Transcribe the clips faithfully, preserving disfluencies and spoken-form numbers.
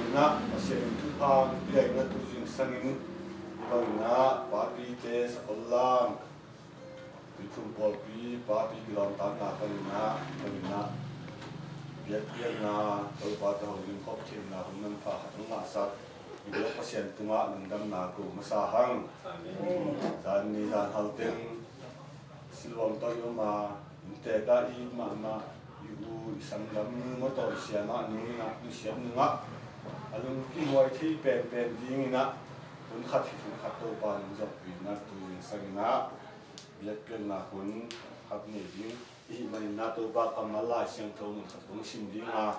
Inah Pasian in thupha hong pia inah tu zingsangin hih bangin ah papite, sakol lang, tuiphum pawlpi papi kilawmtatna panin ah hih bangin ah biakpiakna, Topa tawh ho ding khop theihna hun manpha khat hong ngahsak i biak Pasian tungah lungdamna ko masa hang. Amen. Zan ni zan hal teng Siloam tawh i om a, inntek ah i it mahmah i u i sanggam nu maw tawh i siamah nu in ah nusiat nungah a lungkimhuai thei penpen dingin ah hun khat khit hun khat Topa nong zoppi in ah tu zingsangin ah biakpiakna hun khat nei ding i hih manin ah Topa kammal Lai Siangtho mun khat kong sim ding a,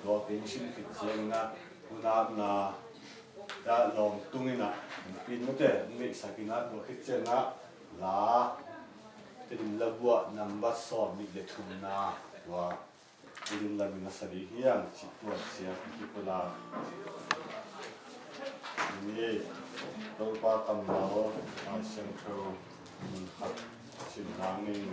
tua kong sim khit ciangin ah hun apna dah lawm tungin ah hong pin mate hong neihsak in ah tua khit ciangin ah la Tedim labuah nambat sawm nih le thumna tua Tedim lamin a sa ding hiam cih tua ciang i kipulak ni. Topa kammal Lai Siangtho mun khat sim nang ni.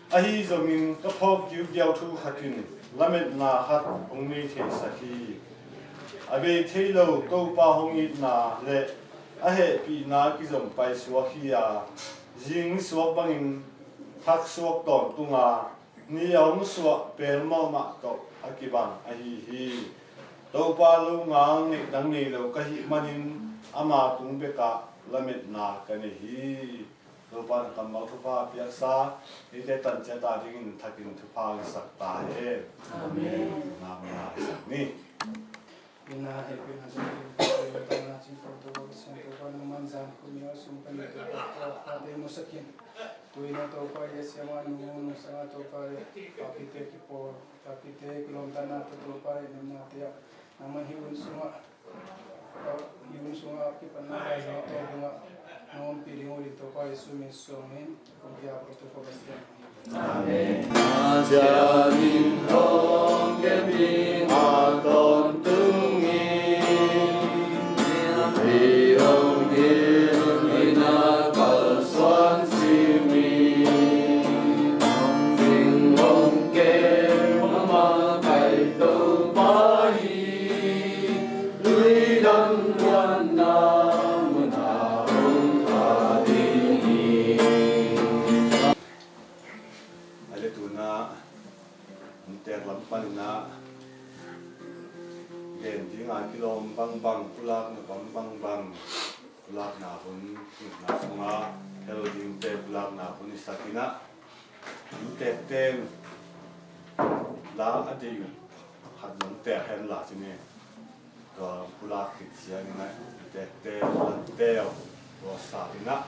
Ahi zongin ka phawk giugiau thu khat in lametna khat hong nei theisak hi. A bei thei lo Topa hong itna le a hehpihna kizom paisuak hi a, zing suak bangin thak suak tawntung a, ni a hong suah pelmawh mah tawh a kibang ahi hi. Topa lo ngal neih dang nei lo ka hih manin ama tung bekah lametna ka nei hi. Topa na kammal thupha piaksa eite tanciat a dingin thakin thupha ngiasak ta hen. Amen. Ngamna ngiasak ni. Ina hehpihna ding Topa, Topa na manzan kum ia sum pani Topa, Topa de musakin. Tuina Topa ia siama nungu nusanga Topa ia papite kipawl, papite kilawmtatna Topa ia nemna tia. Nama hi un sunga Amen. Luidam luanna mun ah hong pha ding hi. A le tuna inntek lam panin ah gen ding a kilawm bangbang, pulakna bangbang, pulakna hun, pulakna sunga hel dingte pulakna hun i sak in ah inntekte in la a deih uh khat zong tek hen la ci ni. Tua pulak khit ciangin ah inntekte, lante uh tua sa in ah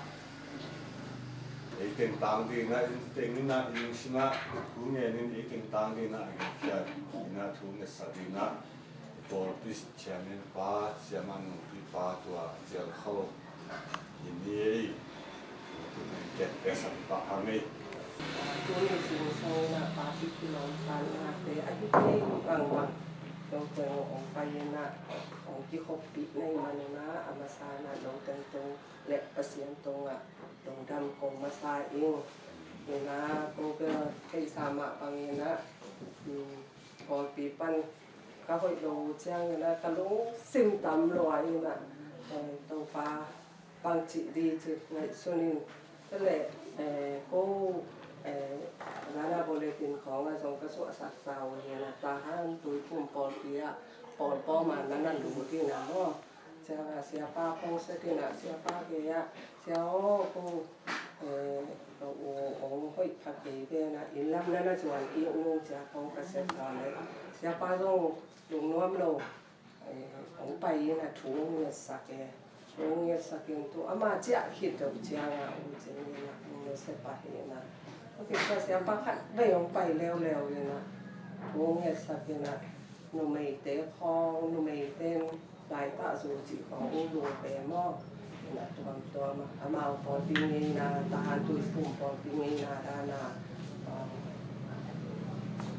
ei teng tang ding in ah, ei teng in ah, ei teng tang ding in ah, ei teng tang ding in ah, a gen khia in ah thu ngetsak ding in ah i pawlpi chairman pa, siama nungpi pa tua cial kho. Ini ei. Kepesa pa kami. Tuni zingsang in ah papi kilawmtatnate a hi thei bangbang. Tua teng hong pai in ah hong kikhoppih na hih manin ah a masa in ah lo teng tung le Pasian tungah lungdam kong masa ing. In ah ko bel theihsa mah bangin ah, um, pawlpi pan ka hoih lo uh ciangin ah ka lungsim tam lua in ah, eh, Topa bangci di ci ngaihsun in. Cule, eh, ko, eh, nana bulletin khawng ah zong ka suahsak sa uh hi in ah, Tahan Tuiphum pawlpi ah pawlpawm ah nana lut in ah maw. Ciang ah siapa khawng set in ah siapa gei ah, Sia aw, ko, eh, ka u ong hoih pha kei ve in ah, inn lam nana zuan kik ning cia khawng ka set ta leh, siapa zong lungnuam lo. Eh, hong pai in ah thu hong ngetsak e. Thu hong ngetsak in tu ama ciah khit deuh ciang ah u cing in ah hong ngetsak pah hi in ah. Hong khit ciang siapa khat vei hong pai leuleu in ah thu hong ngetsak in ah numeite khawng, numeite in laitah zu cih khawng hong lungpe maw. In ah tuamtuam ah amau pawlpi ngeina, Tahan Tuiphum pawlpi ngeina dan ah, um,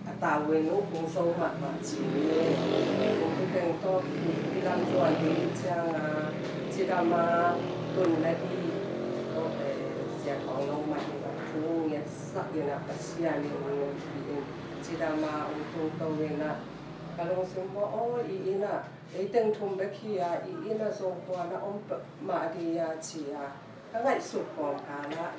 a tau in uh kung so mahmah ci ni. Kung tu teng tawh i lam zuan ding ciang a cidam a tun na di tawh, eh, sia khawng lo mah in ah thu sak in ah Pasian in hong ompih in, cidam a hong tungto in ah, ka lungsim ah, aw, i inn ah ei teng thum bek hi a, i inn ah zong kuan a om peuhmah ding a ci a, ka ngaihsut kawmkal ah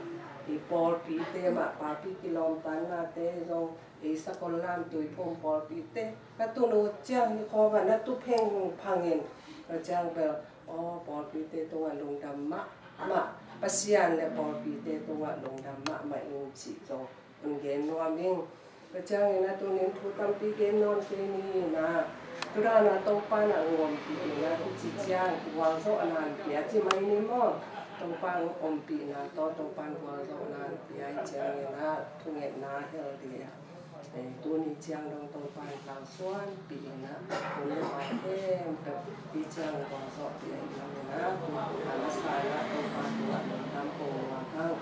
i pawlpite mah, papi kilawmtatnate zong, ei Sakollam Tuiphum pawlpite, ka tun uh ciang hi khawm ah na tu phengphang in, ka ciang bel, aw, pawlpite tungah lungdam mahmah, Pasian le pawlpite tungah lungdam mahmah ing cih zong hong gen nuam ing. Tua ciangin ah tunin thu tampi gen nawn kei ni in ah, tua dan a Topa in ah hong ompih in ah, hih ci ciang gualzawhna hong pia ci mai ni maw. Topa in hong ompihna tawh Topa in gualzawhna hong pia, hih ciangin ah thungetna hel ding a, eh, tuni ciang dong Topa in kalsuanpih in ah, hun le vai khempeuh hih ciang gualzawhpih ahih manin ah, a masa in ah Topa tungah lungdam ko nuam hang.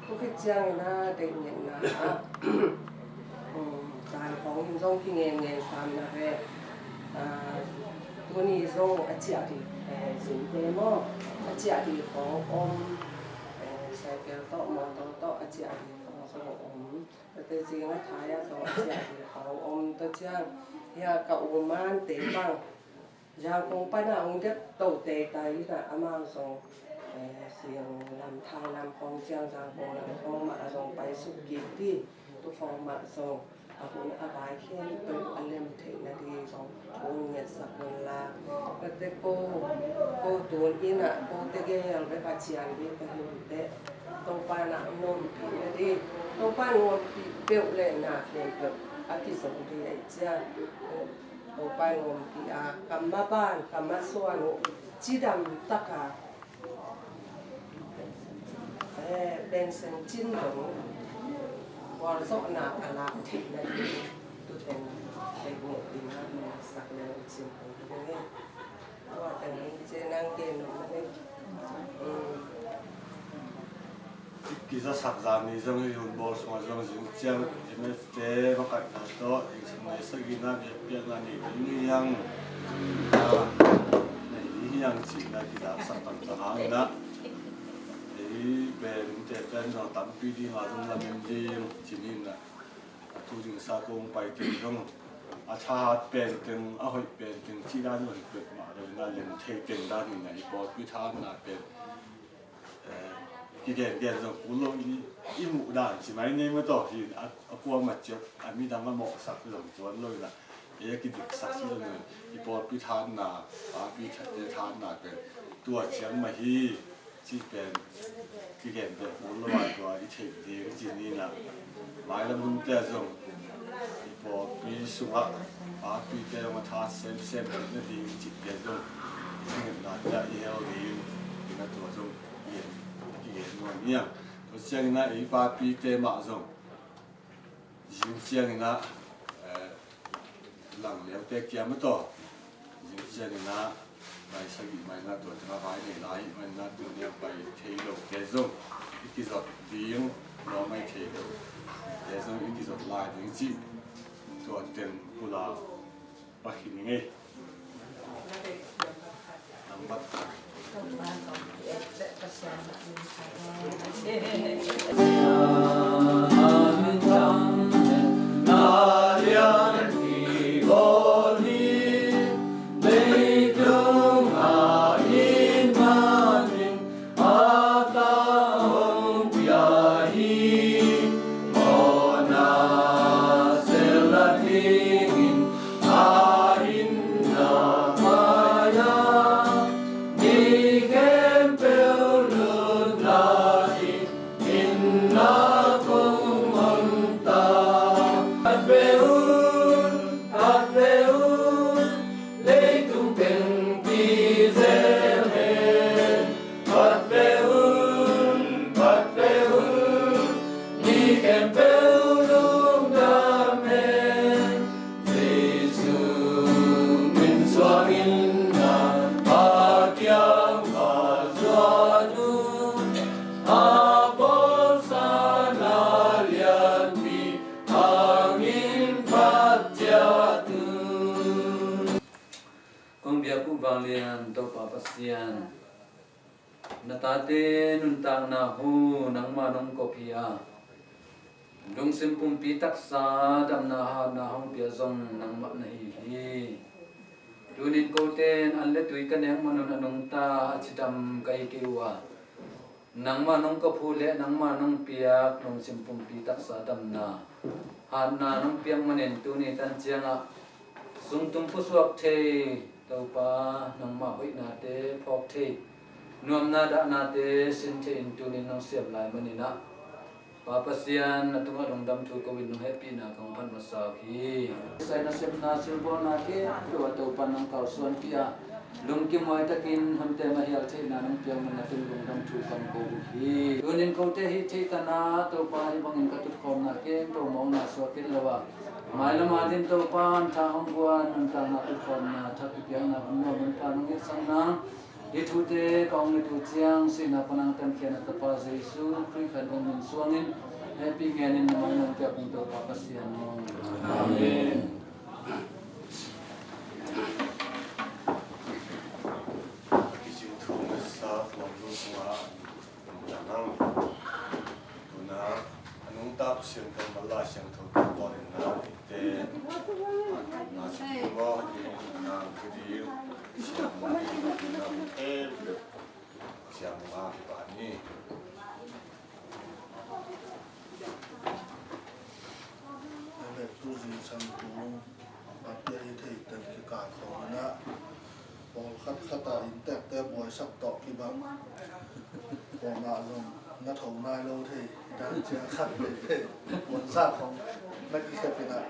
Tua khit ciangin ah deih ngetna ah, um, dan khawng in zong kingen ngen sam na ve. Ah, tuni zong a ciah ding, eh, zinte maw, a ciah ding khawng om, eh, cycle tawh, motor tawh a ciah ding khawng zong om. Tate zing a thai ah zong a ciah ding khawng om. Tua ciang hia ka u Mante bang Zangkong pan a hong dep to teitei in ah, amau zong, eh, Sing lam, Thang lam khawng ciang Zangkong lam khawng mah a zong paisuk kik ding, tu khawng mah zong a hun a vai khempeuh a lem theih nading zong hong ngetsak un la. Tate ko, ko tun in ah, ko tegel bek a cian ding ka hi uh teh, Topa in ah hong ompih nading, Topa in hong ompih peuh leh na khempeuh a kizom ding ahih ciang, Topa in hong ompih a, ka maban, ka masuan uh cidam tak a, eh, pension cin dong gualzawhna ka lak theih nading, tu teng kei bung ding a, nong sak leng cin dong ding e. Tua teng in ci nang gen nong na ding. Um. Kizasak zan ni zong, i hun bawl sungah zong zing ciang M F te va kaihna tawh, eng sung nei sagihna biakpiakna nei ding hi hang, nei ding hi hang cihna kizaksak tamtak hang in ah, ei pen innte pen zong tampi ding a zong lamen ding ci ni in ah, a tu dingsa kong pai teng zong a thahat pen teng, a hoih pen teng cih dan zong hi peuhmah lo in ah, lem thei teng dan in ah, i pawlpi thahatna pen, eh, kigengen zong kul lo, i, i muh dan ci mai ni maw, tua hi a, a kuamah ciat a midang a mawhsak zong tuan lo in ah, ei a kidiksak ci zong in ah, i pawlpi thahatna, papi tha-, te thahatna pen tua ciang mah hi cih pen kigen beh kul lo a, tua i theih ding ci ni in ah, mailam hunte zong i pawlpi sungah papite zong a tha semsem theih nading cihte zong i ngetnate ah i hel ding in ah, tua zong i kigen nuam hi hang. Tua ciangin ah ei papite mah zong zing ciangin ah, eh, lang leute kiam a taw, zing ciangin ah pai sagih mai in ah, tua teng a vai nei lai ahih manin ah, tuni a pai thei lote zong i kizot ding, lawm mai thei lote zong i kizot lai ding cih tua teng pulak pah hi ning ei. Leitung teng kizel hen, phat ve un, phat ve un, mi khempeuh lungdam hen. Jesu min suangin na, Pasian va zuan un, a bawlsa na lianpi hangin phat ciat un. Kong biak uh vanglian Topa Pasian, na tate nuntakna hu nangmah nong kop hi a, Lungsim pumpi taksa damna hatna hong pia zong nangmah na hi hi. Tunin kote in an le tui ka nek manun a nungta a cidam ka hi kei uh a, nangmah nong kawphu le nangmah nong piak lungsim pumpi taksa damna hatna nong piak manin tuni tan ciangah sungtum pusuak thei Topa, nangmah hoihnate phawk thei, nuamna dahnate sin thei in tunin nong siam lai maninah Pa Pasian, na tungah lungdam thu ko in nong hehpihna kong phat masa uh hi. Sai nasepna silbawlna khempeuh ah Topa nong kalsuanpih a, lungkim huai takin honte mah hial theihna nong piak man na tung lungdam thu kong ko uh hi. Tunin kote hih theih tanah Topa hih bangin ka tutkhawmna khempeuh mawkna suak kei lo a, mailam a din Topa an tha hong guan nuntakna tutkhawmna thak kipiakna hun nuam hun pha nong hilhsak nang. Hih thute ka hong nget uh ciang sihna panang tankhian a Tapa Jesu Khrih khat hong min suangin hehpih ngenin na mangngilh piak ung Topa Pasian aw. Amen. Kicing thu masa tuang lu sunga Tuna a nungta Pasian kan mal Lai Siangtho tawh in na eite na siangtho na kidi siang na kidi na te siang na kiba ni. Amen. Tu zingsang tu Bangpia hi thei ten kikal khawng inah pawlkhat khat ah inntekte buaisak tawh kibang. Kuamah zong na tho nai lo thei. Dang cia khat veve puansa khawng na kikhep inah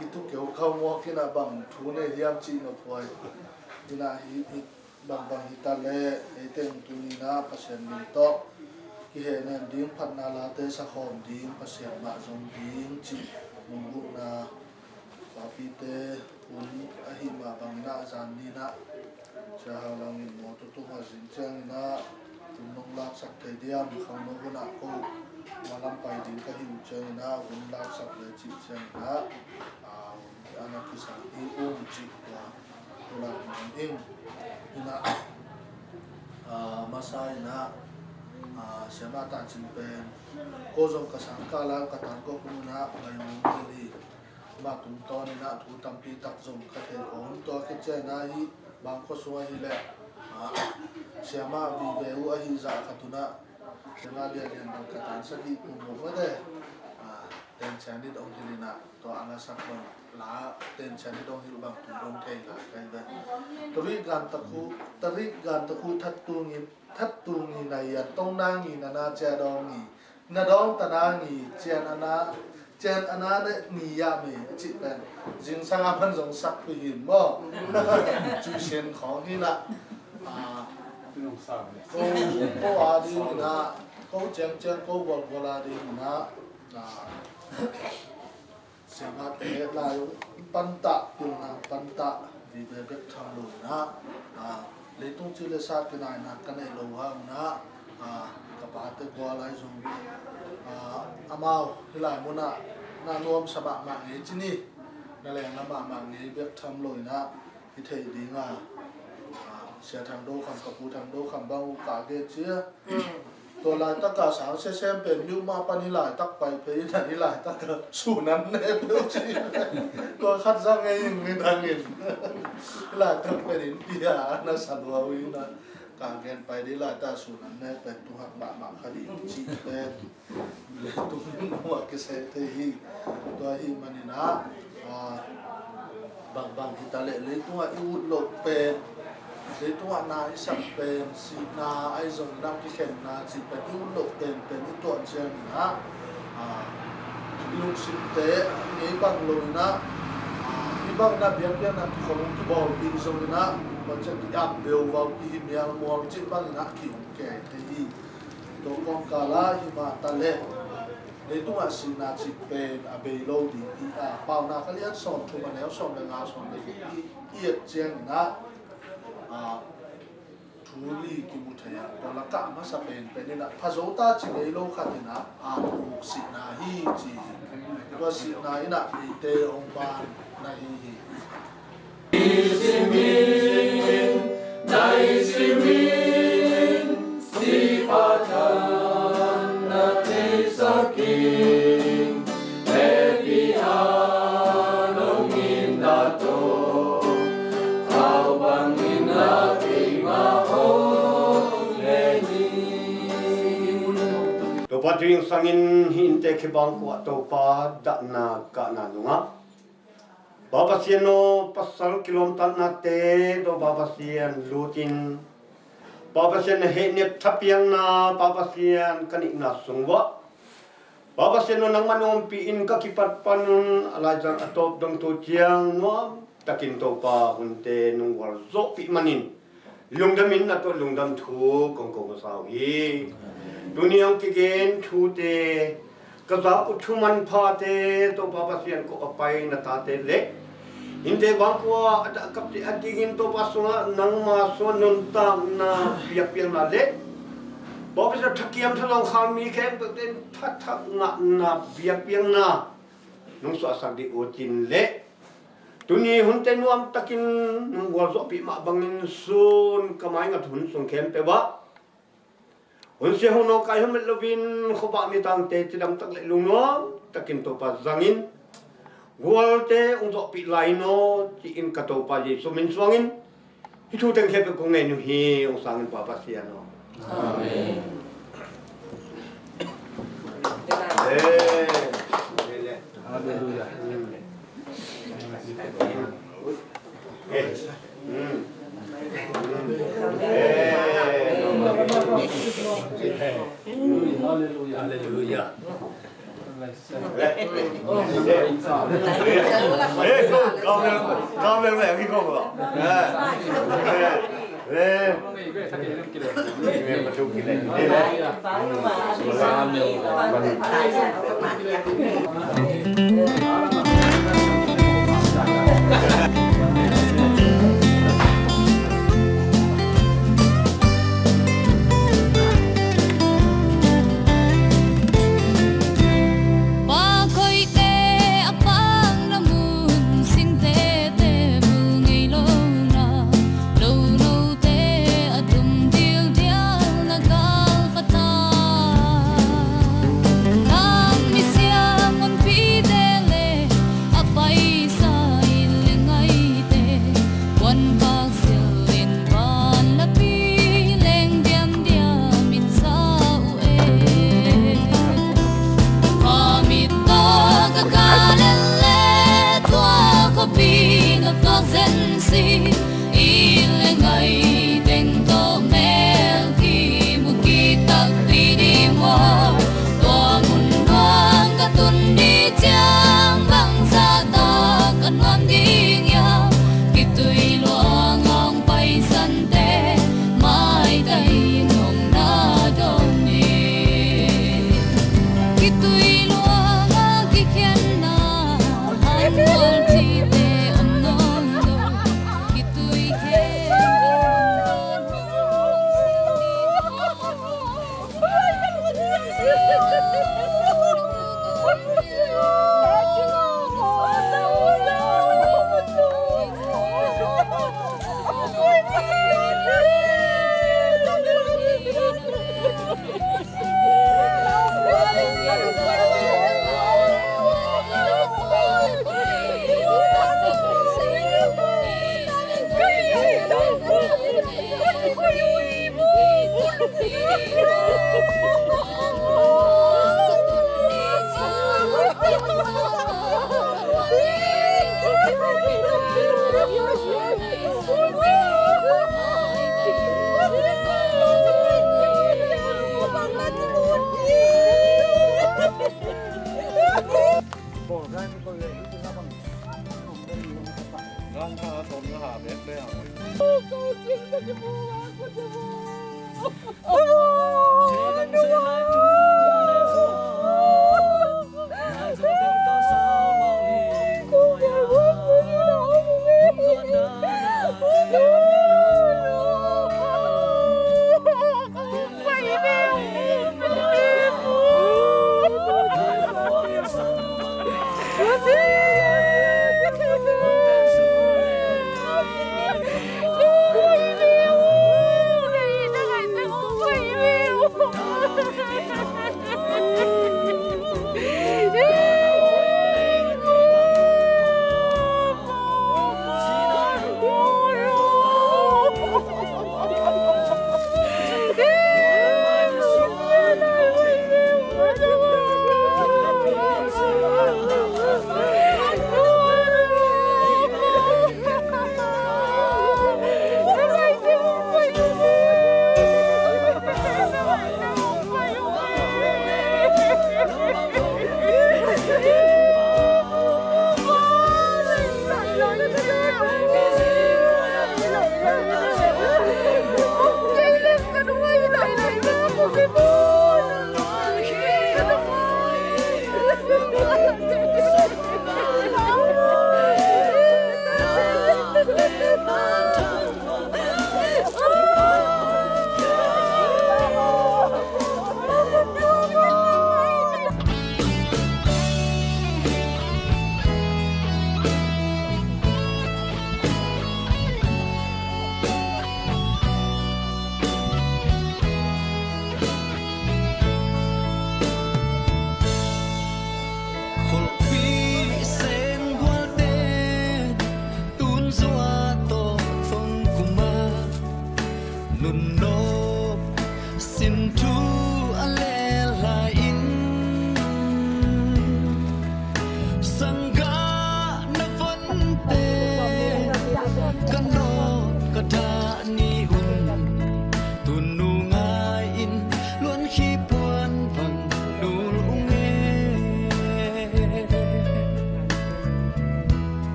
kitu keu khau muak inah bang thu nei hiam cih nophuai. Inah hi, hi bangbang hita leh eite hong tuni inah Pasian min tawh kihehnem ding, phatna late sakhawm ding, Pasian mah zong ding cih lunggulhna. Papite hun ahi mah bangin ah zan ni inah Sia Hau Lang in mawtaw tungah zin ciangin ah hun nong laksak thei diam, khangno hunah ko malam pai ding ka hi uh ciangin ah hun laksak le cih ciangin ah, a, hun ana kisang hi um cih tua tulai mawng in inah, a, masa inah, a, siamah tah cin pen ko zong ka sangkah lai ka tangkawk hun ah bai mawng hi. Mah tungtawn inah thu tampi tak zong ka thei khawm tua khit ciang inah hih bangkua sung ahih leh, a, siamah vive uh ahih zah khat unah siamah lianlian bang ka tan sagih kum mawk mate, a, tencian it ong hilh inah tua a lasak bang la tencian it ong hilh bang tu dong thei lai kai ve. Tarik gan takhu, tarik gan takhu that tu ngin, that tu ngin a ian tong na ngin a na cia dong ngin. Na dawng ta na ngi, cian a na, cian a na ne ngi ya mi, a cih pen zingsang a man zong sak pih hi maw? Cui sen khawng hi lah. A, ko, ko a ding inah, ko ciangciang, ko gualgual a ding inah, a, siamahte lai pantah, pilna pantah vive bek tham lo inah, a, leitung ci le sa kinaina ka neih lo hang inah, a, ka pate gual lai zong, a, amau hih lai munah na nuamsa mahmah ngei ci ni, na lengla mahmah ngei bek tham lo inah hi thei ding a, a, Sia Thang Do Kham, ka pu Thang Do Kham bang uh ka gen cia. Tua laitak a sang siasem pen miu mah pan hih laitak pai phei in hih laitak a sun an ne peuh ci. Tua khat zang ngei in midang in hih laitak pen in pia na sa lua uh in a ka gen pai dih laitak a sun an ne pen tung hak mahmah kha dih ci pen. Leitung mah kiseh thei hi. Tua ahih manin ah, a, bangbang hi ta leh leitungah i ut loh pen, leitungah na i sak pen, sihna ahi zongin ah kikhenna cih pen i ut loh penpen i tuah ciangin ah, a, i lungsimte ngei bang lo in ah, a, i bang in ah biakpiakna kikhong kibawlpih zongin ah, tua ciang ki-ap veuvau, kihimial mual cih bangin ah kihong kei thei hi. Tua kawmkal ah hi mah ta leh leitungah sihna cih pen a bei lo ding hi a, Paunak a lian sawm thum a neu sawm le nga, sawm le guk i, i et ciangin ah, a, thu li kimu thei a, tua lakah a masa penpen in ah pha zo ta ci ngei lo khat in ah, a, uk sihna hi ci hi. Tua sihna in ah eite hong man na hi hi. Nai simin, nai simin, sipa than na theisak in. Tuingsangin hih innte khempeuh ah Topa dahna kahna nungah Pa Pasian aw, pasal kilawmtatnate tawh Pa Pasian lutin, Pa Pasian na hehnem thapiakna, Pa Pasian ka neihna sung uah Pa Pasian aw, nangmah na ompih in ka kipat panun a laizang a tawp dong tu ciang nuam takin Topa hunte nong gualzawhpih manin lungdamin a tawh lungdam thu kong ko masa uh hi. Tuni hong kigen thute, ka zak uh thu manphate Topa Pasian, ko a pai na tate le innte bangkua a dahkapte a dingin Topa sungah nangma sungah nuntakna biakpiakna le Pa Pasian, thakiam thalawng khang mi khempeuhte in thathak ngahna biakpiakna nong suahsak dih uh cin le tuni hunte nuamtakin nong gualzawhpih mah bangin sun ka maingat hun sung khempeuh ah hunsia hun nawngkai hun met loin khuavak mitangte cidamtak le lungnuam takin Topa zangin gualte hong zawhpih lai in aw, ci-in ka Topa Jesu min suangin hih thu teng khempeuh kong ngen uh hi. Hong sangin Pa Pasian aw. Amen. Amen. Halleluia. Halleluia. Pa koihte a pakna mun, singtete bul ngei lo na, lonote a tum dildial na galkhat a, khang misiam honpite le a paisa inn le ngaite, puanpak silh in vanlapi leng diamdiam in sa uh e. Khuamit tawh ka kah lel le tua khuapi na tuak zen si, inn le ngaiteng tawh mel kimu kitakpi ding maw? Tua mun nuam ka tun ding ciang bangzah tak ka nuam ding hiam? Khitui luang hong paisante maitai nong na dawng ding. Khitui luang a kikhenna, a luang cihte om nawn lo. Khitui khe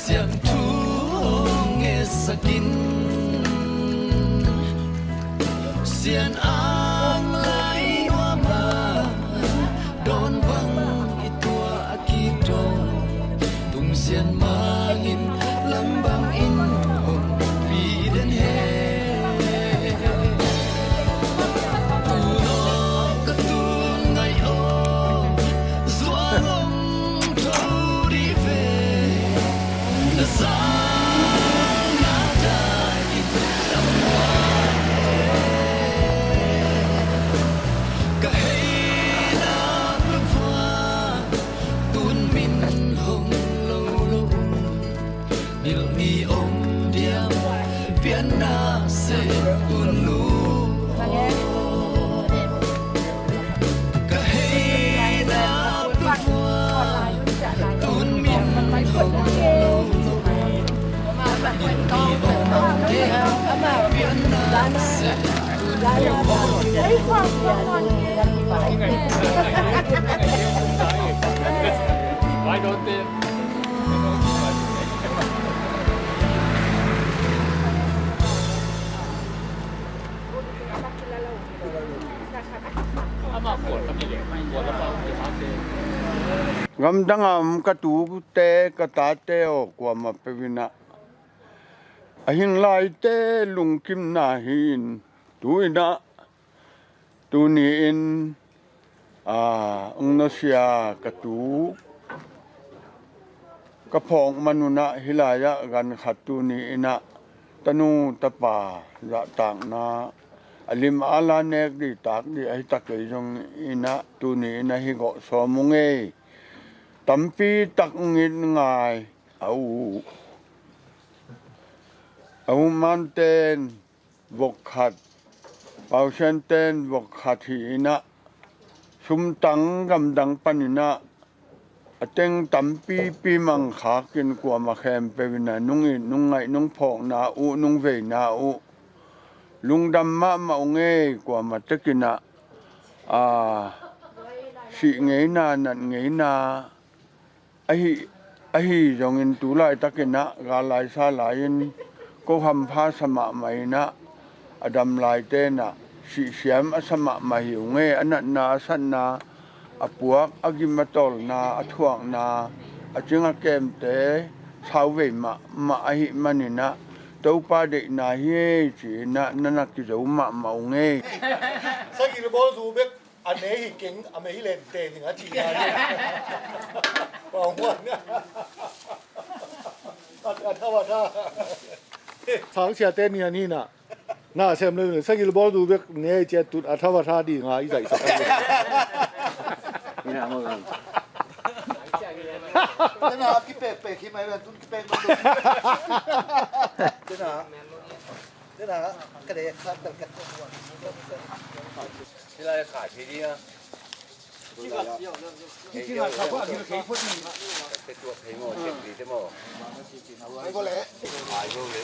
Siangtho hong ngetsak in, Sian Ang lai nuam a, dawn bang i tuah a kidong, tung sian mah in lam bang in hong pi den hen. Tulawh ka tul ngaih aw, zuang hong tho dih ve. Na zang na dai in lam huai, ka hei na pua, tun min hong lo lo. Milh mi om diam, pianna se tun lu. Ka hei na pua, tun min hong lo. Milh mi om diam, pianna se tun lu. Why don't they? Gamdang a om ka tute ka tate aw, kuamah peuh in ah a hing laite lungkimna hi in, tu in ah, tuni in, aa, hong nusia ka tu ka phawk man un ah, hih lai-ah gan khat tuni in ah tanu tapa zahtakna, a lim a la nek dih tak dih ahi ta kei zong in ah, tuni in ah hih gawh sawm ung ei. Tampi tak hong it ngai a uh, a uh manten vok khat, pausianten vok khat hi in ah, sumtang gamdang pan in ah a teng tampipi mang khak in, kuamah khempeuh in ah nong it nong ngaih nong phawkna uh, nong veina uh lungdam mahmah ung ei. Kuamah tek in ah, aa, sih ngeina, nat ngeina ahi, ahi zongin, tu laitak in ah gal lai sa lai-in, ko hampha sa mahmah in ah, a dam laite in ah sihsiam a sa mahmah hi ung ei. A natna, a satna, a puak, a gim, a tawlna, a thuakna, a cing a kemte sauvei mahmah ahih man in ah, Topa deihna hi ei ci in ah na na kizo mahmah ung ei. Sagih le bawl zu bek a ne hi keng, a mei hi lente ding a cihna hi. Pau huan. A, a thau a tha. Sang siate ni a ni na. Na sem le sagih le bawl zu bek ne cia tut a thau a tha ding a i zaihsak. Ina mo gan. Tena kipekpek hi mai ven, tun kipek lo. Tena. Tena ka de khat tal kat. Sila ka thei ding a. Thei ding a, thei ding a. Ka te tuak thei maw, thei ding te maw. Ai maw le. Ai maw le.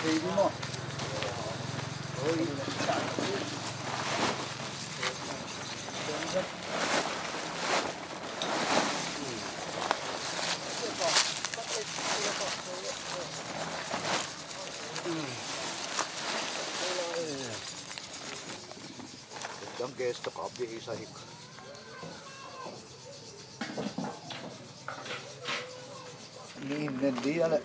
Thei ding maw. Dang gas to kap di isa hik. Ni nen di ale.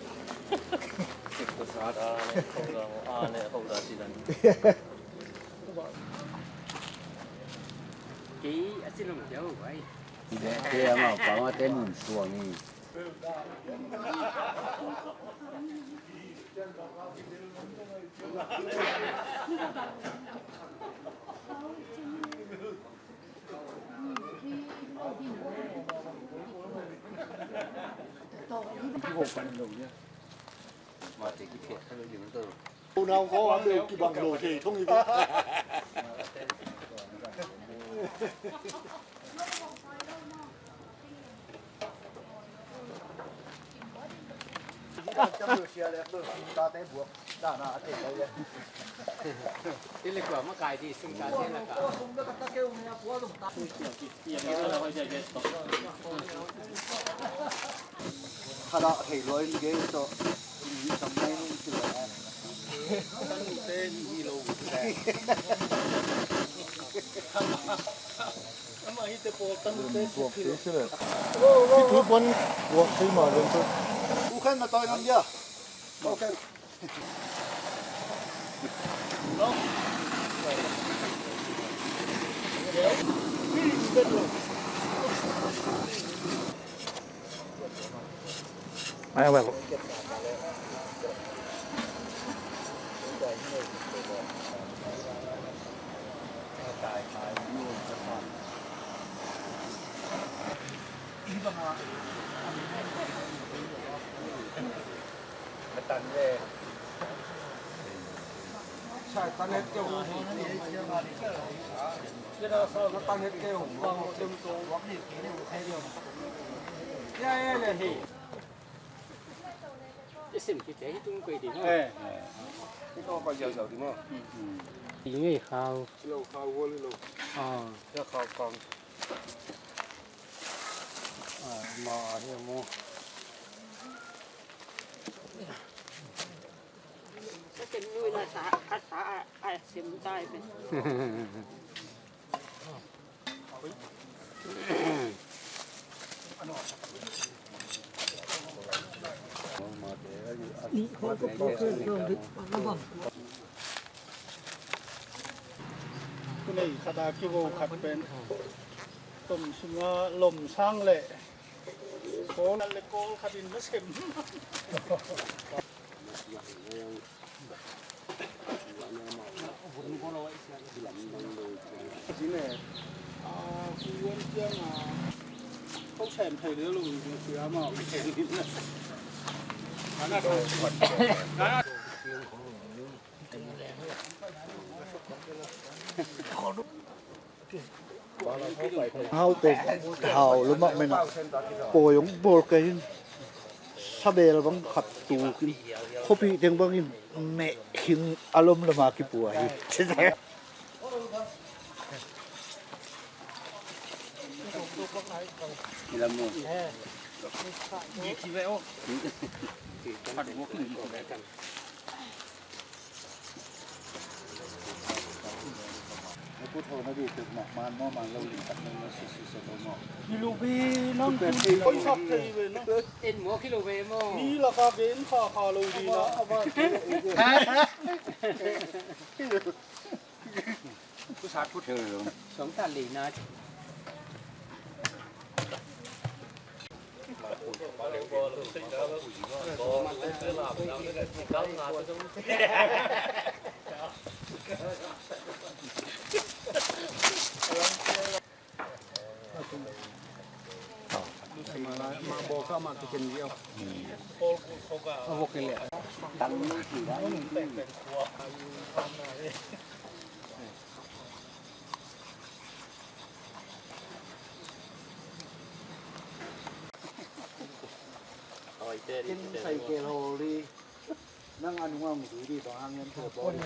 Kei a si long deuh ai. Kei a mau pang a te nun suang i. Unau ko a beu kibang lo thei thong i. Tate buak. Khadah thei lua in gei tawh. Tam mai nung si lua. Buak thei si le. Hi tu pon buak thei mah lem tu. Ukhen na tawi nam dia. Ukhen. Ai, well. Sim ki te hi tung koi di mo. Eh. Hi ko ko yau yau di mo. Di ngei khau. Lo khau wo li lo. Ah. Ya khau kong. Ah, ma hi mo. Ka sim nui la sa, ka sa a, a sim tai pe. Kunei khata kivo khat pen tom sunga lom sang le kawl le kawl khatin na sem. Hau tawh hau lo mah menah pawi hong bawl kei in, sabel bang khat tukin, khuapih teng bangin meh hing a lom lama kipua hi. Kilubi nang kun koisak thei ve nang. En maw kilubi maw? Mi laka gen kha kha lo ding na. Sawm ta lina. Kin sai kel holi. Nang a nungah hong zui dih bang hang hiam, tua bawl dih.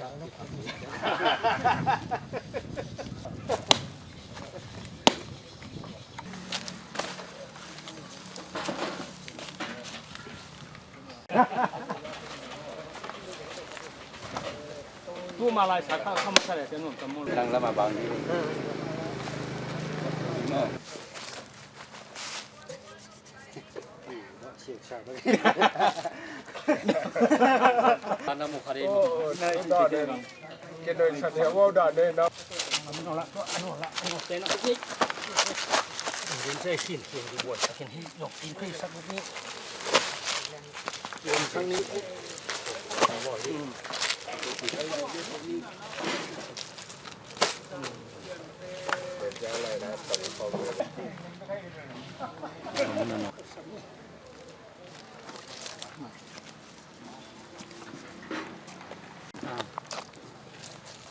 Tu malai sa kha kha masa le te nuam tam maw. Nang lamah bang dih.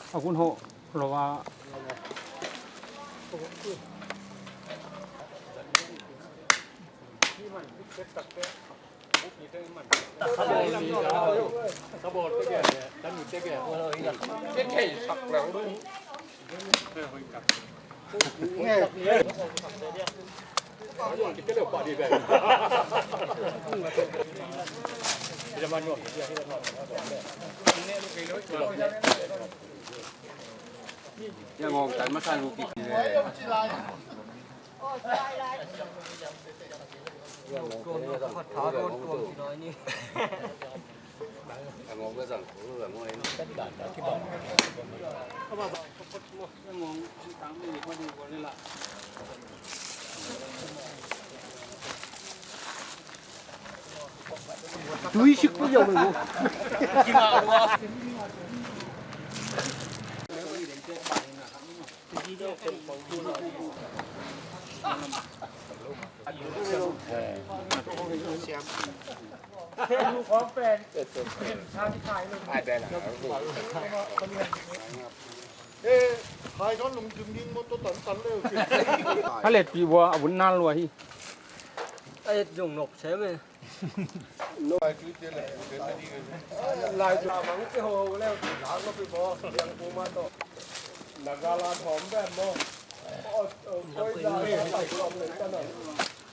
A kun hawh lo a. Tui sik pun yau mai mu. A let pi bua a vun nal lua hi. A et zong nok sem e. Lai tu mang ke ho le la ko pi bo yang pu ma to. Nagala thom be mo.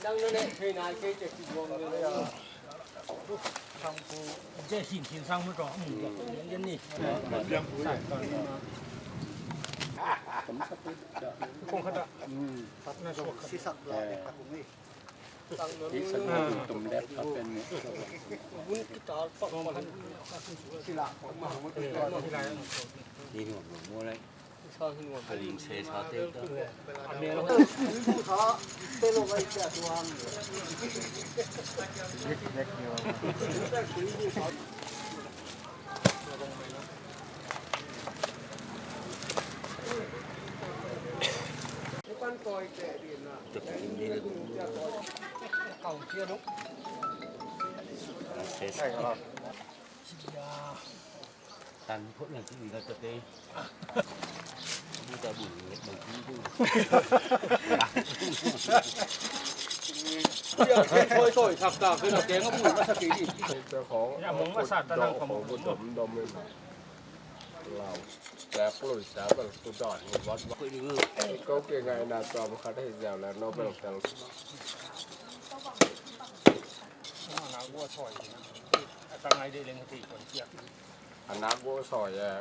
Dang ne thei nai ke ke ki bong ne. Thang pu je hin hin sang mu to mu to. Yan ni. Kong khat a. Sisak la de khat ni. A nak gua sawi e.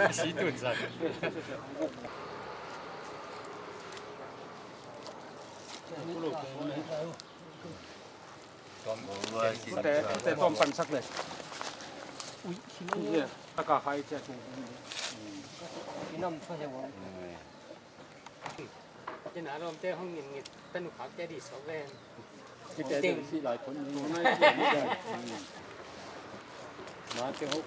A si tun sa. Te, te tom pansak le. Ui, sini. Taka khai cha chung. Inam sa ya wang. Kina lom te hong ngin ngit tanu khak te di sok ven. Kite si lai phun ni. Ma te ho.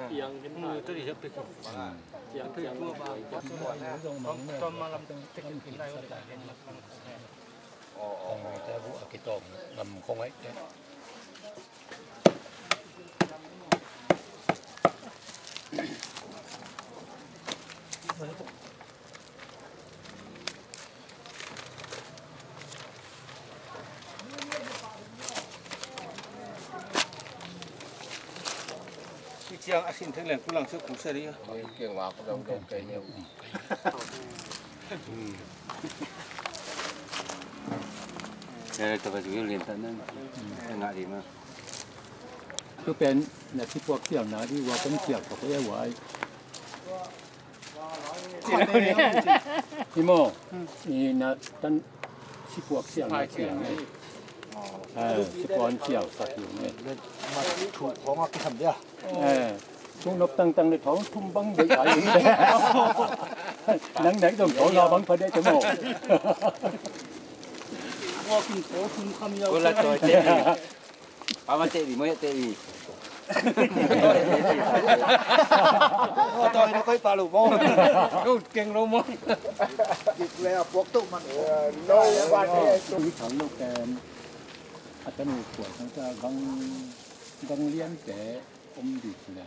Piang hin mu tu di hep pe ko. Piang piang ma ba. Tom ma lam te kin lai. Ong te bu a kitom lam khong ai te. Ciang a sin theng leng kulang sio kung sari. Keng wa ko dong dong keng. Eh, tawh ka zui lian tak nan. Ka ngah dih ma. Tu pen na sipuak sial na dih wa kan sial kok ya wai. Hi maw. I na tan sipuak sial na sial ne. Eh, sipuak sial sak hi ne. Thu khong a kisam dia. Eh, thu nop tangtang le thong thum bang dei ai. Nang nai dong thong la bang pha dei te mo. Wa kin ko thum kham yau. Ko la toi te. Pa ma te di mo ya te di. Ko toi na koi pa lo mo. Ko keng lo mo. Dik le a puak to man. No, ba te. Ni thang lo kem. A ta nu puak ta gang gang lian te om di le.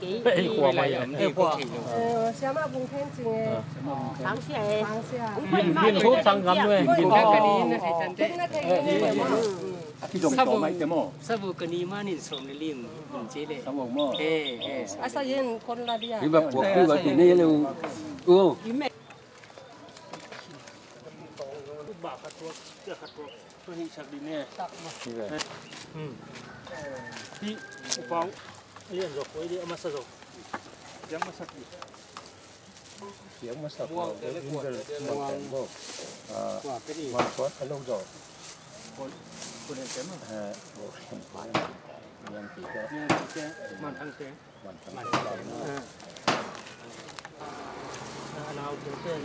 kei. Ei, khua mai. Ei, khua. Siama Vung Khen Cing e. Sang sia e. Sang sia. Min, min khut sang gam e. Min khut sang gam e. A kizong tawh mai te maw? Sabu ka ni manin sawm le lim in ci le. Sabu maw? Eh, eh. A sa yen kon la dia. Hi ba, kua khu ba ti ne le u. U. Ba khat tuak, tia khat tuak. Tua hi sak di ne. Hi ba. Hmm. Hi, u pau. Lian zok, oi di, a masa zok. Yang masa di. Siang masak lo, muang teng bo. Ah, muang kuat a lo zaw. Kun en tem ah. Ah, bo. Yang tiga. Yang tiga. Mantang te. Mantang te. Ah. Anau pen,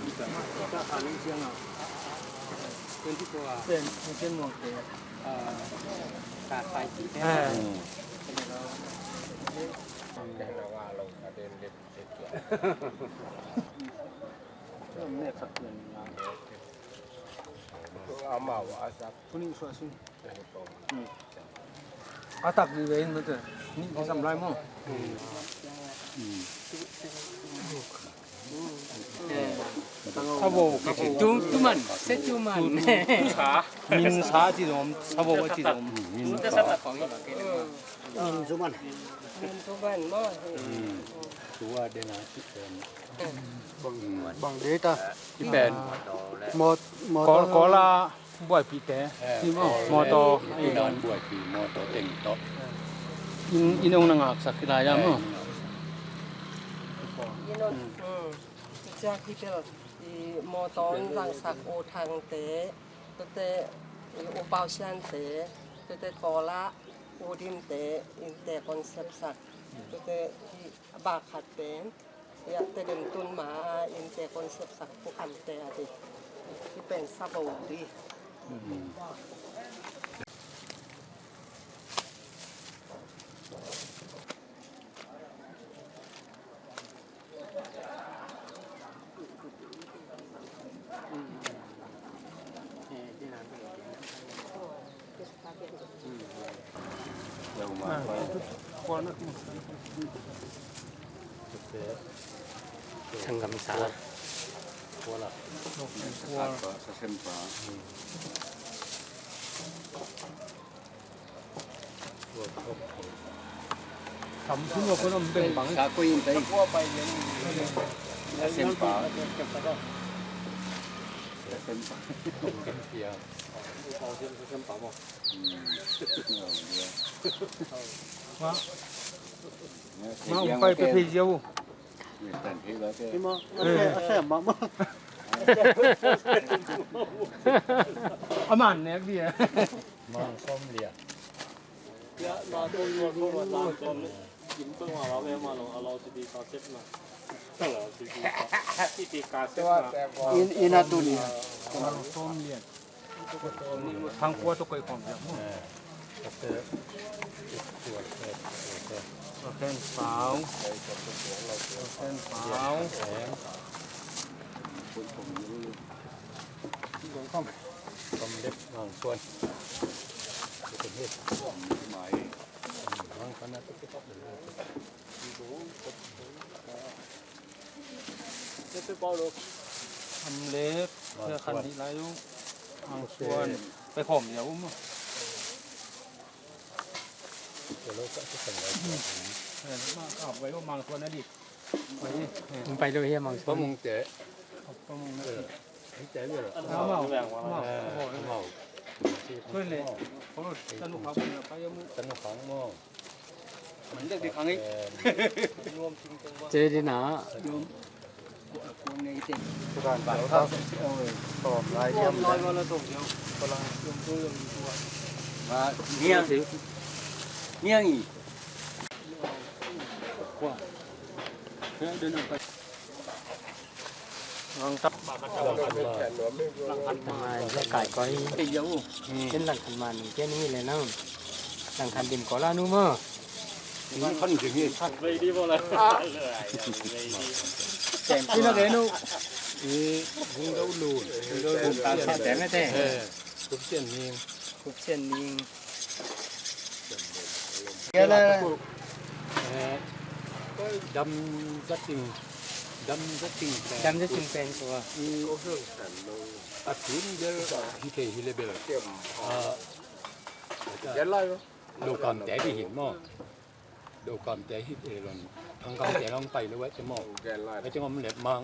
ka kha ning siang a. Twenty four a. Pen, pen mo ke. Ah, ka khai ti pen. Ah. Nek sak pen na. Amau a sak. Kuni sua sing. A tak dih ve in mate. Nih kisam lai maw? Sabo. Tum, tuman. Se tuman. Min sa ci zom, sabo ci zom. Min sa. Min zuman. Min zuman maw. Tua dena ci zom. Bang, bang data. Ci pen. Mot, mot. Kol, kola. Buaipih te. Eh, hi maw? Mawtaw. Inn ah buaipih, mawtaw teng tawh. Inn, inn hong na ngaksak hi lai ah maw? Inn hong, mm. Ciak hi bel, i mawtaw hong zangsak U Thang te, tute, i U Pau Sian te, tute Kawla, U Dim te, innte kon sepsak, tute, i bakhat pen, Ia, te den tun ma, innte kon sepsak pukante a di. Hi pen sabo di. Sanggam sa. Samsung ko nom beng bang. Sa ko in tai. Sa sempa. Sa sempa. Sa sempa mo. Ma, ma, um pai pe pe jiau. Hi ma, a sem ma ma. A man ne bia. Mang som lia. In, in a tun. Mang som lia. Thang kua tawh koih khawm piak mu. Ken pau. Ken pau. Kom lep mang suan. Mang pana tu. Am lek, khan dih lai uh. Mang suan. Pai khawm ia um. Mang suan a dih. Pai lo hia mang suan. Pamung te. Pamung na. Mau, mau. Tanu khang mo. Tanu khang mo. Ci dih na. Niang. Niang i. Langkhat ma, langkhat ma, kai koi. Ken langkhat ma ni ken ni le nang. Langkhat dim ko la nu ma. Langkhat dim ni. Ina ke nu. I hung dau lu. Hung dau lu. Ka sa te me te. Kup sian ning. Kup sian ning. Kia la. Dam zating. Dam zating pen. Dam zating pen tua. A tun bel hi thei hi le bel. Lo kam te di hin mo. Lo kam te hi te lon. Thang kam te long pai lo wa te mo. Ai te ngom le mang.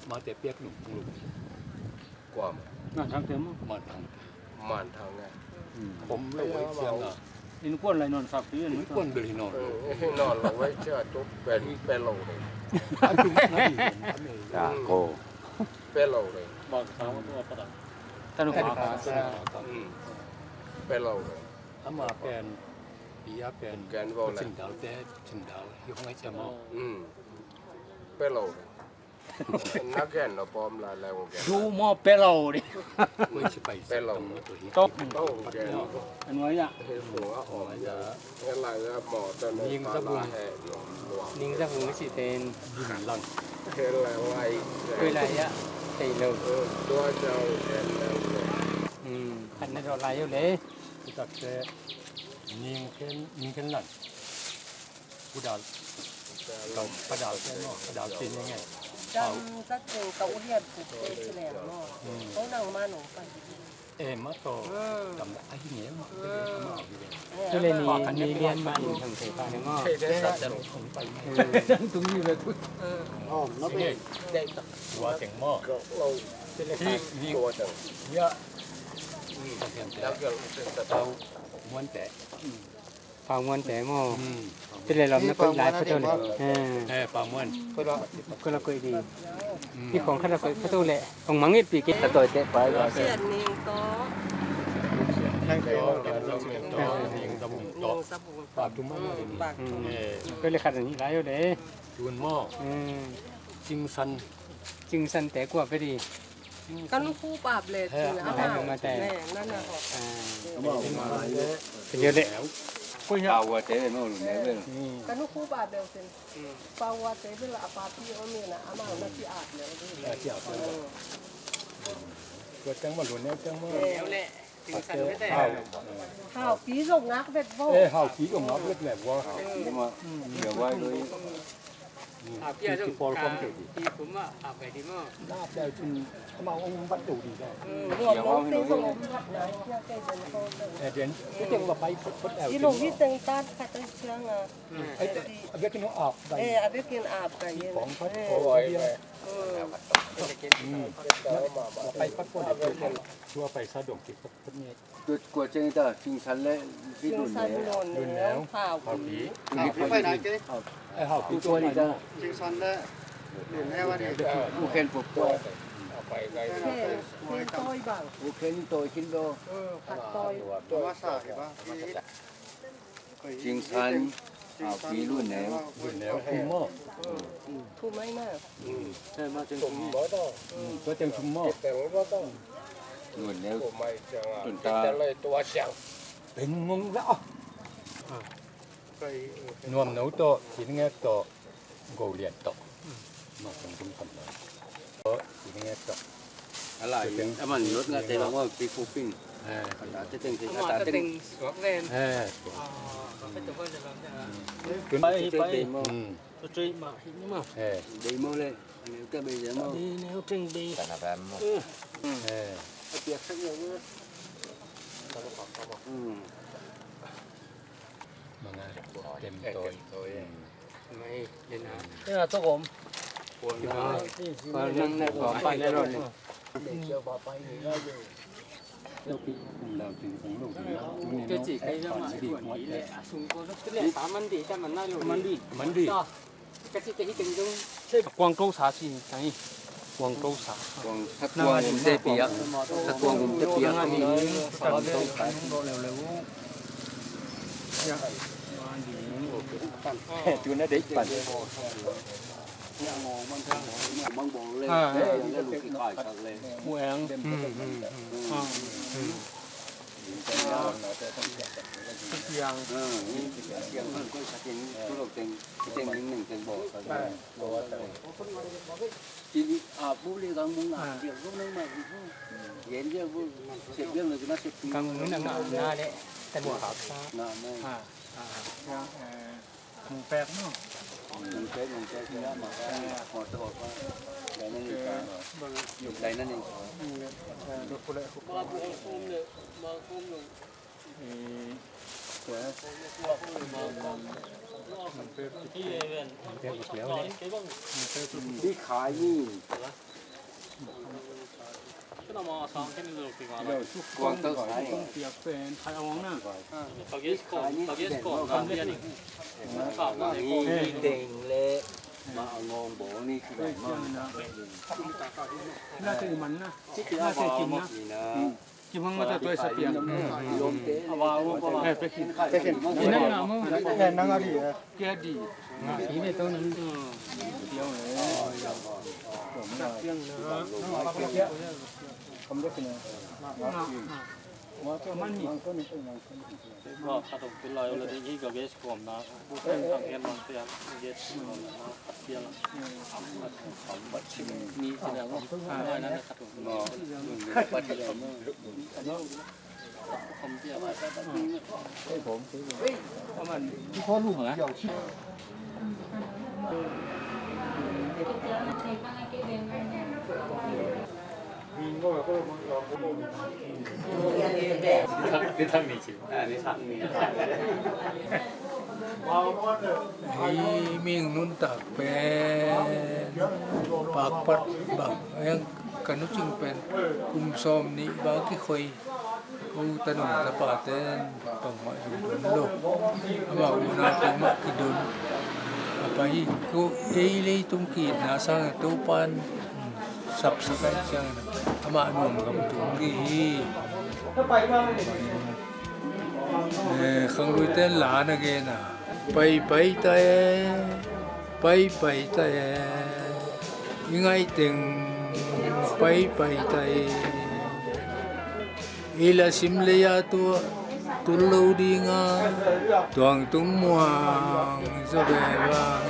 Mate piak nung nung. Kuam. Man thang te mo. Man thang. Man thang eh. Kom lo wai siang a. In kuan lai non sak ti in. In kuan bel hi non. Non lo wai sia tu pen pe lo de. Ya ko. Pe lo de. Bang sa mo tu apa dah? Tanu ka. Pe lo de. Ama pen. Bia pen. Ken vo le. Chin dal te, chin dal. Yung ai sia mo. Pe lo de. Na gen lo pom la le wo gen. Du mo pelo di. Pelo. Tok. Oh, gen. Anu ya. He fu a om ya. He la ya mo ta ne pa la he lo. Ning sa bu si ten. He la lai. Koi la ya. Tei lo. Tua jau gen la. Hmm. Khat na do lai yo le. Ning ken, ning ken lan. Padal. Padal ken mo, padal ken nge. Dam zat zing ka u hiat zat te ci leng mo. Ko nang ma nong pai. Eh, ma to. Dam a hi nge mo. Ci le ni, ni lian ma in thang te pa ne mo. Tung ni le tu. Tua teng mo. Hi, hi. Ya. Muan te. Pau Muan te maw. Te le lawm na koih lai photo le. Eh, Pau Muan. Ko la koih di. Ni khong khat la koih photo le. Ong mangit pi ke. Ka toi te pai. Sian ning to. Ning to, ning to, ning to. Koih le khat ni lai yo le. Tun maw. Cingsan. Cingsan te kua pe di. Kan khu pap le. He, cing a ma, ma te. Ne, na na ho. Ah. Ama ma le. Ke yo le. Ko ya. Pau Muan te no lu ne le. Kan khu pap le sin. Pau Muan te le a pa pi o mi na ama na ti ap le. Ti ap le. Ko tang ma lu ne tang ma. Hau. Hau pi zong ngak vet vo. Eh, hau pi zong ngak vet le vo. Hau pi ma. Dia wai doi. Hau pi zong. Pi kum ma, hau pi di ma. Na pi zong ama ong bat do di da. Hau pi zong ong bat na. Eh, den. Ki teng ba pai put put. Ki lo ki teng tat kat teng chiang a. Eh, a bek no ap bai. Eh, a bek in ap bai. Kong pat ko dia. Pai pat ko le. Tua pai sa dong ki pat ni. Kua ceng ta, cingsan le, cingsan lun neu, hau pi. Hau pi. Hau pi. Hau pi. Cingsan le, lun neu a ni. U khen pop pop. Ken toi bang. U khen toi kin do. Kat toi. Masa hi ba. Cingsan, hau pi lun neu. Lun neu, thum maw. Thum mai na. Tua teng thum maw. Lun neu. Tun ta. Pen ngong la. Nuam no to, sin nge to. Go lian tawh. Ma kong tum sam lai. Tawh, ci ding e tawh. A lai, a man lot nga te bang wa pi fu ping. Eh. A ta te teng te, a ta te teng suak ven. Eh. Ah, ka pe to ko le bang te. Tun pai, pai. Hmm. To tui ma, hi ma. Eh. Dei mo le. Neu te bei dei mo. Dei neu teng bei. Ka na bam mo. Eh. A piak sak neu mo. Hmm. Manga. Tem toi. Tem toi. Hmm. Guangzhou sa si, Guangzhou sa. Guang, sa Guang gum te piak. Sa Guang gum te piak. Tuna dei pan. Mueng. Siang. Kang mun na ngah na le. Kan muak hap sa. Mungpek no. Mungpek, mungpek, mungpek. Dai na ning sa. Dai na ning sa. Mungpek. Mungpek. Di khai ni. Guangzhou sa. Teng le ma ngong bong ni. Na te man na. Na te kim na. Kimang mata tuai sa piang. Eh, pekin. Pekin. Ina nga mo. Eh, nang ari, eh. Kia di. Ina to nang. Tiang, eh. Hih mihing nuntak pen pakpat bang, heng ka nu Cing pen kum sawm nih bang kikhoi. Ko tanu tapaten bangmah zong don lo. Amah unau peuhmah kidon a pai hi. Ko ei leitung ki-itna sangin Topa'n sapsak ahih ciangin amah nuam gam tung ding hi. Eh, khangluite in la na gen a, paipai ta e, paipai ta e, i ngaih teng paipai ta e. Ei la sim lei-ah tua tul lo ding a, tuang tung muang zaw ve vang.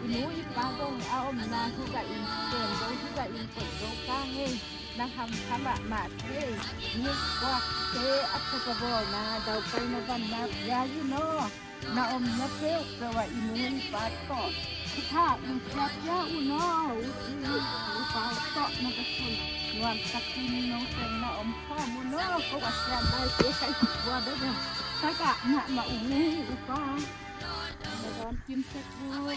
I nu i pa zong a omna hi zahin, kem zo hi zahin, koih zo ka ngei. Na hamkha mahmah thei. Ni kuakte a thupabawlna, daupaina vanna pia hi naw. Na omna peuhpeuh ah i nu i pa tawh thupha un pia pia un aw. U ci u pa tawh na ka thei nuam takin no teng na om khawm un aw. Ko a siam lai te kai bua da dong. Taka mahmah u ngei u pa. Na dawn kim tek aw.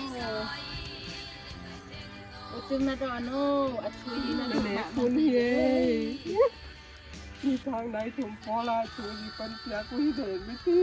U cing na dawn aw. A thui na dawn mahmah. Ni thang nai thum pawl a thu hi pan piak uh hi den miti.